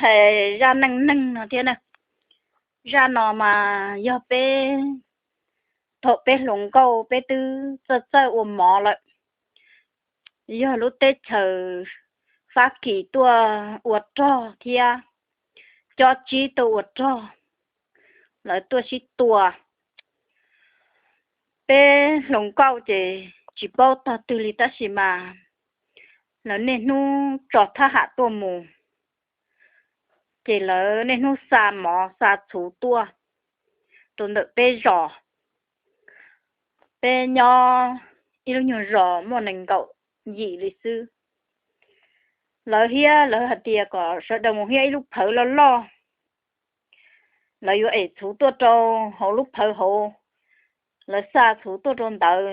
hais zaj neej neeg no thiab na. Zaj no mas yog peb, thaum peb hluas nkauj peb twb txawj txawj ua mov lawm, yog lub teb chaws Fab Kis tuaj ua rog thiab cob tsib tuaj ua rog, lawv tuaj sib tua. Peb hluas nkauj ces tsis paub tog twg li tab sis mas lawv niaj hnub tso thab ham tuaj mus, ces lawv niaj hnub xa mov xa txhuv tuaj rau ntawm peb zos. Peb nyob ib lub nyuag zos muaj nees nkaum yim li xwb. Lawv hiab, lawv hais tias kom sawv daws mus hiab ib lub phawv loj loj, lawv yuav ev txhuv tuaj rau hauv lub phawv hauv, lawv xa txhuv tuaj rau ntawd,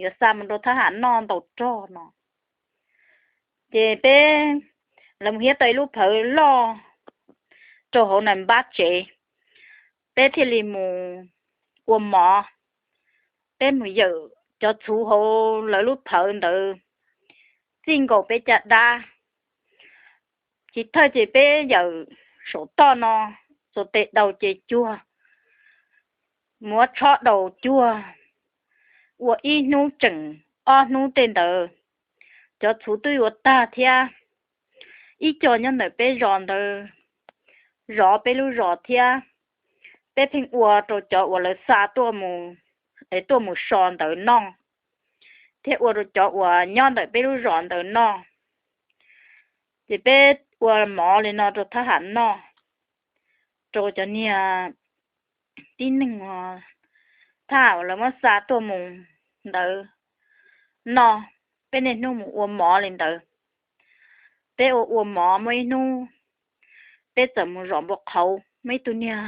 yuav xa mus rau thab ham noj ntaus rog no. Ces peb, lawv mus hiab tau ib lub phawv loj rau hauv nais npab tsev, peb thiaj li mus ua mov. Peb mus yawm cov txhuv hauv lawv lub phawv ntawd txij nkaus peb caj dab. Chiv thawj ces peb yawm saum toj no, txuas tes daus ces cuag, muab tshob daus cuag, ua ib hnub tseem ob hnub tej ntawd, cov txhuv twb yuav tag thiab. Ib co nyob ntawm peb zos ntawd, zov peb lub zos thiab, peb pheej ua rau cov uas lawv xa tuaj mus, es tuaj mus so ntawd noj, thiab ua rau cov uas nyob ntawm peb lub zos ntawd noj. Ces peb ua mov li no rau thab ham noj, rau cov niag tib neeg thab ham uas lawv muab xa tuaj mus ntawd noj. Peb niaj hnub mus ua mov li ntawd. Peb ua ua mov muaj ib hnub peb txawm mus zom npua qhauv, muaj ib tug niag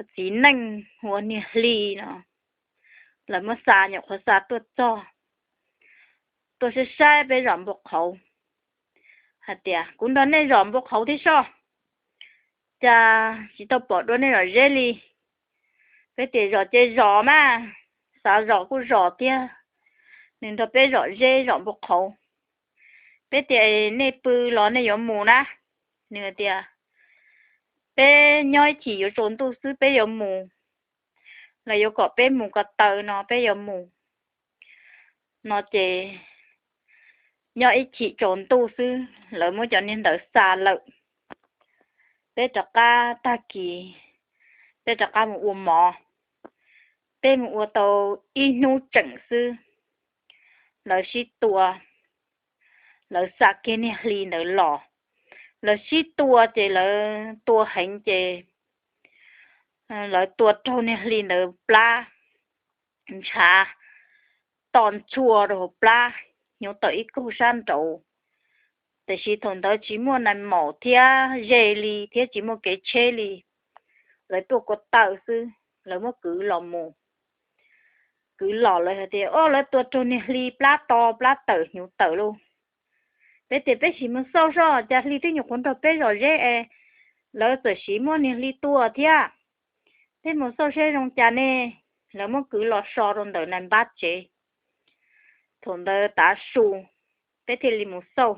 txiv neej hu ua niag Hli no, lawv muab xa nyuam qhuav xa tuaj txog, tuaj saib saib peb zom npua qhauv, hais tias, Kuv nrog nej zom npua qhauv thiab soj, cas tsis tau pom dua nej zom zeb li? Peb tias, Zom ces zom mas, xav zom kuj zom tiag. Nws nrog peb zom zeb zom npua qhauv. Peb tias, Nej pw los nej yuav mus na? Nws tias, Peb nyob ib chim yuav tsaus ntuj xwb peb yuav mus, los yuav kom peb mus ko taw no peb yuav mus no ces nyob ib chim tsaus ntuj xwb lawv muab cov niag ntawd xa lawm. Peb rov qab tag kis, peb rov qab mus ua mov. Peb mus ua tau ib hnub tseem xwb, lawv sib tua, lawv xa kiag niag Hli ntawd los. Lawv sib tua ces lawv tua heev ces lawv tua raug niag Hli ntawd plab, ntshav to ntxhua rau hauv plab, hnyuv tawm ib kaug sab nraud. Tiam sis thaum ntawd tsis muaj nais maum thiab ze li thiab tsis muaj kev tsheb li, lawv tuaj ko taw xwb, lawv muab kwv los mus. Kwv los lawv hais tias, Ob, lawv tua raug niag Hli plab to plab tawm hnyuv tawm lauj. Peb tias, Peb sim mus xauj soj, cas Hli twb nyuam qhuav nrog peb zom zeb es lawv txawm sim muab niag Hli tua thiab. Peb mus xauj seb zoo cas ne. Lawv muab kwv los so rau ntawm nais npab tsev. Thaum ntawd tav su, peb thiaj li mus xauj.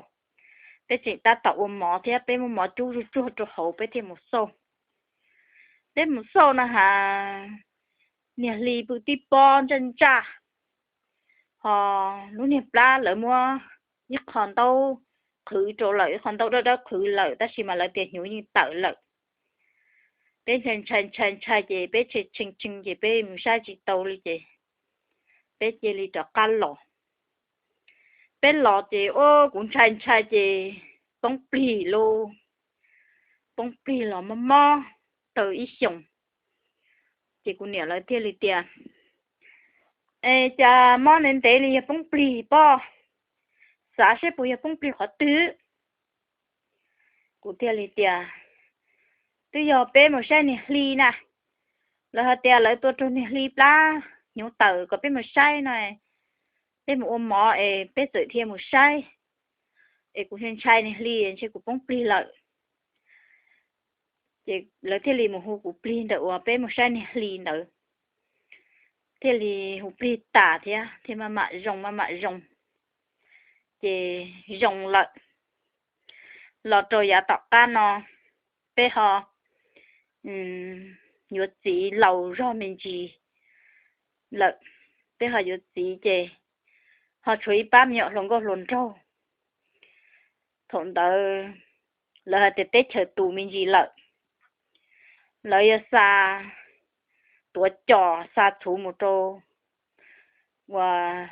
Peb tseem tab tom ua mov thiab, peb muab mov cub zuj tsuag rau hauv peb thiaj mus xauj. Peb mus xauj no has, niag Hli pw tib pob ntsaj ntsaj, ho lub niag plab lawv muab ib qho ntaub qhwv rau lawm, ib qho ntaub dawb dawb qhwv lawm tab sis mas lawv tias hnyuv yeej tawm lawm. Peb ntshai ntshai ntshai ntshai ces peb tshee tshee ces peb mus saib tsis tau li ces peb cia li rov qab los. Peb los ces, Ob, kuv ntshai ntshai ces poob plig lauj. Poob plig los mob mob tau ib xyoos. Ces kuv niam lawv thiaj li tias, Es cas mob ntev ntev li yog poob plig pob? Xav seb puas yog poob plig qhov twg. Kuv thiaj li tias, Twb yog peb mus saib niag Hli na. Lawv hais tias lawv tua raug niag Hli plab hnyuv tawm kom peb mus saib no, peb mus ua mov es peb txawm thiaj mus saib. Es kuv ntshai niag Hli, ntshe kuv poob plig lawm. Ces lawv thiaj li mus hu kuv plig ntawm uas peb mus saib niag Hli ntawd, thiaj li hu plig tas thiab thiaj maj mam zoo maj mam zoo. Ces zoo lawm. los rau yav tom qab no, peb ho yuav txiv laus zog me ntsis lawm, peb ho yuav txiv ces ho tshuav ib pab me nyuam hluas nkauj hluas nraug. Thaum ntawd lawv hais tias teb chaws tus me ntsis lawm, lawv yuav xa tuav cos xa txhuv mus rau uas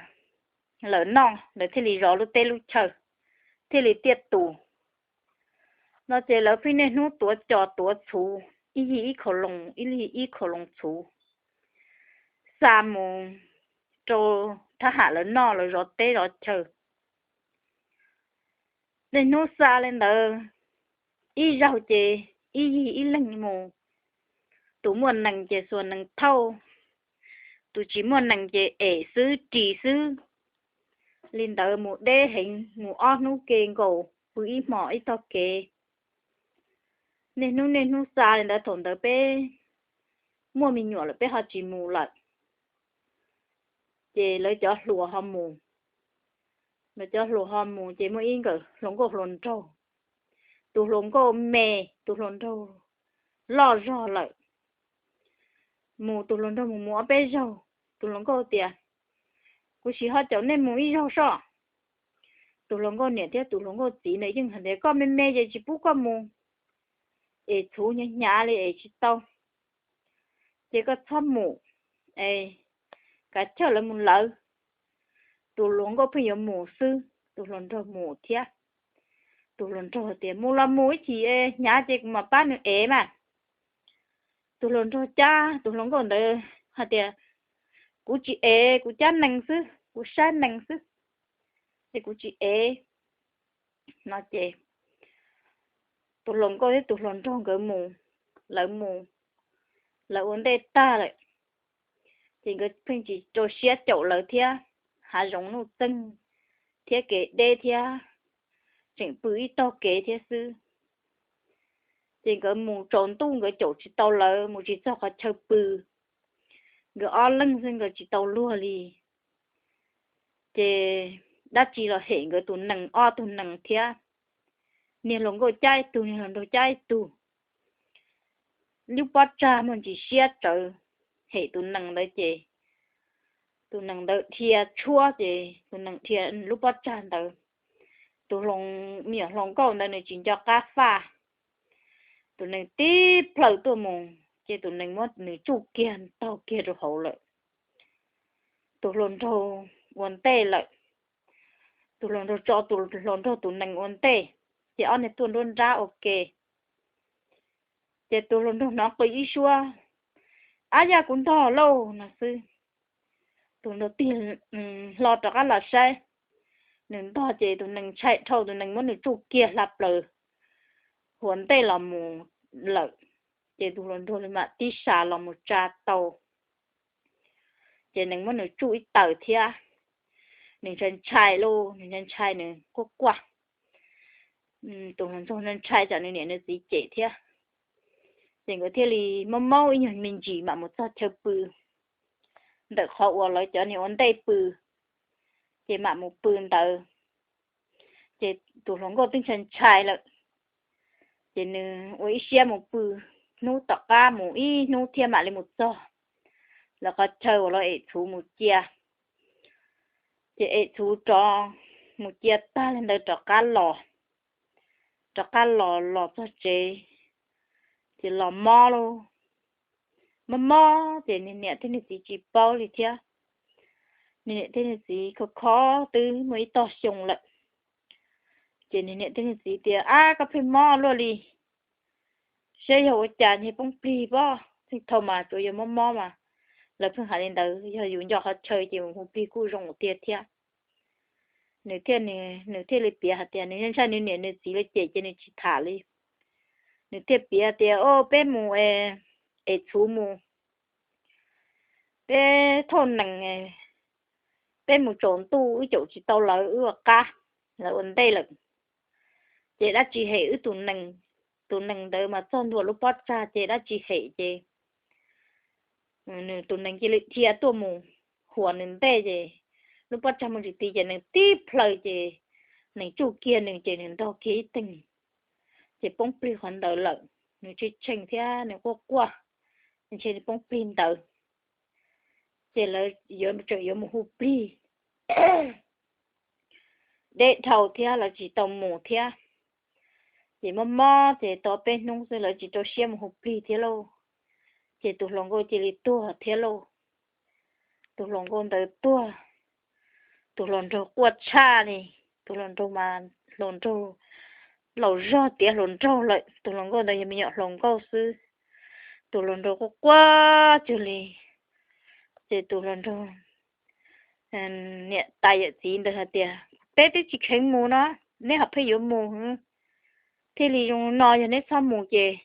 lawv noj, lawv thiaj li zov lub teb lub chaw, thiaj li tiaj tus. No ces lawv pheej niaj hnub tuav cos tuav txhuv, ib yig ib khaus loos, ib yig ib khaus loos txhuv, xa mus rau thab ham lawv noj, lawv zov teb zov chaw. Niaj hnub xa li ntawd, ib zaug ces ib yig ib leeg mus, tus muaj nees ces xuas nees thauj, tus tsis muaj nees ces ev xwb ris xwb. Li ntawd mus deb heev, mus ob hnub ke nkaus pw ib hmos ib tog kev. Niaj hnub niaj hnub xa li ntawd, thaum ntawd peb muaj me nyuam lawm peb ho tsis mus lawm, ces lawv cov hluas ho mus. Lawv cov hluas ho mus ces muaj ib nkawm hluas nkauj hluas nraug, tus hluas nkauj me, tus hluas nraug loj zog lawm. Mus tus hluas nraug mus mus ob peb zaug, tus hluas nkauj tias, kuv sim ho caum nej mus ib zaug soj. Tus hluas nkauj niam thiab tus hluas nkauj txiv ntawd yeej hais tias koj me me ces tsis pub koj mus, es txhuv hnyav hnyav li es tsis tau, ces koj txhob mus, kav chawj lawv mus lawv. Tus hluas nkauj pheej yuav mus xwb, tus hluas nraug mus thiab. Tus hluas nraug tias mus los mus, ib chim hnyav ces kuv mam pab nws ev mas. Tus hluas nraug cab tus hluas nkauj ntawd hais tias, kuv tsis ev, kuv cab nees xwb, kuv saib nees xwb, ces kuv tsis ev. No ces tus hluas nkauj thiab tus hluas nraug nkawd mus, lawv mus, lawv ua ntej tag lawm, ces nkawd pheej tsis rau siab caum lawv thiab. Hav zoov nuj txeeg thiab kev deb thiab, tseem pw ib tog kev thiab xwb. Ces nkawd mus tsaus ntuj nkawd caum tsis tau lawv, mus tsis txog qhov chaw pw. Nkawd ob leeg xwb nkawd tsis tau luag li. Ces dab tsi los hem nkawd tus nees ob tug nees thiab. Niag hluas nkauj cab ib tug, niag hluas nraug cab ib tug. Lub pob tsag muaj ntsis siab tsawv, hem tus nees ntawd ces tus nees ntawd dhia tshuab ces tus nees dhia lub pob tsag ntawd. Tus me nyuam hluas nkauj ntawd nws tsis nco qab faj, tus nees tib plhaw tuaj mus ces tus nees muab nws tsuj kiag ntaug kiag rau hauv lawm. Tus hluas nraug ua ntej lawm, tus hluas nraug tso tus hluas nraug tus nees ua ntej, ces ob niag tuaj nruab nrab ua ke. Ces tus hluas nraug hnov qw ib suab, ab yaj kuv ntog lauj no xwb. Tus nraug tig hlo rov qab los saib, nws ntog ces tus nees ntshai dhau, tus nees muab nws tsuj kiag hla plaws hauv ntej los mus lawm. Ces tus hluas nraug mam tib sas los mus tsa tau, ces nws muab nws tsuj ib taws thiab. Nws ntshai ntshai lauj, nws ntshai ntshai nws quaj quaj. Tus hluas nraug ntshai tsam nws niam nws txiv cem thiab. Ces nkawd thiaj li maub maub ib nyuag me ntsis mam mus txog chaw pw ntawm qhov uas lawv cov niag ua ntej pw, ces mam mus pw ntawd. Ces tus hluas nkauj twb ntshai ntshai lawm, ces nws ua ib siab mus pw, hnub tom qab mus ib hnub thiab mam li mus txog lawv qhov chaw uas lawv ev txhuv mus cia. Ces ev txhuv rov mus cia tag li ntawd rov qab los, rov qab los los txog tsev, ces los mob lauj. Mob mob ces nws niam thiab nws txiv tsis paub li thiab. Nws niam thiab nws txiv khov kho twb muaj ib tog xyoo lawm. Ces nws niam thiab nws txiv tias, ab, koj pheej mob luaj li, saib yog ua cas nyias poob plig pob, txheej thaum mas tsuas yog mob mob mas. Lawv pheej hais li ntawd, yog yus nco qhov chaw ces mus hu plig kuj zoo tiag thiab. Nws thiaj, nws thiaj li piav hais tias nws ntshai nws niam nws txiv lawv cem ces nws tsis tham li. Nws thiaj piav tias, o, peb mus ev txhuv mus, peb thauj nees, peb mus tsaus ntuj wb caum tsis tau lawv, wb ua qab, lawv ua ntej lawm. Ces dab tsi hem wb tus nees, tus nees ntawd mas txog ntua lub pob tsag ces dab tsi hem ces nws tus nees cia li dhia tuaj mus huas nws ntej ces lub pob tsag muaj tsis ti ces nws tib plhaw ces nws tsuj kiag nws ces nws nrog kiag ib teeg. ces poob plig qhov ntawd lawm. Nws tshee tshee thiab nws quaj quaj, ntshe nws poob plig ntawd. Ces lawv yuav tseem yuav mus hu plig deb dhau thiab lawv tsis tau mus thiab. Ces mob mob ces tau peb hnub xwb lawv tsis rau siab mus hu plig thiab lauj. Ces tus hluas nkauj cia li tuag thiab lauj. Tus hluas nkauj ntawd tuag, tus hluas nraug quaj tshaj li. Tus hluas nraug mas hluas nraug laus zog tiav hluas nraug lawm, tus hluas nkauj ntawd yog me nyuam hluas nkauj xwb. Tus hluas nraug quaj quaj cuag li. Ces tus hluas nraug niam tais yawm txiv ntawd hais tias, Peb twb tsis kheev mus no, neb ho pheej yuav mus, thiaj li zoo no, yog neb txhob mus ces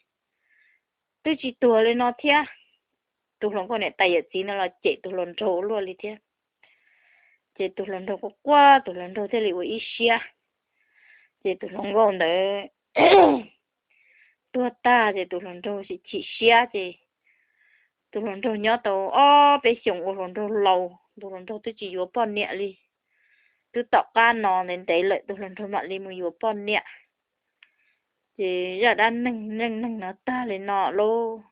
twb tsis tuag li no thiab. Tus hluas nkauj niam tais yawm txiv no los cem tus hluas nraug ua luaj li thiab. Ces tus hluas nraug quaj quaj, tus hluas nraug thiaj li ua ib siab. Ces tus hluas nkauj ntawd tuag tag ces tus hluas nraug chim siab ces tus hluas nraug nyob tau ob peb xyoos ua hluas nraug laus, tus hluas nraug twb tsis yuav poj niam li. Twb tom qab no ntev ntev lawm tus hluas nraug mam li mus yuav poj niam. Ces zaj dab neeg neej neeg no tag li no lauj.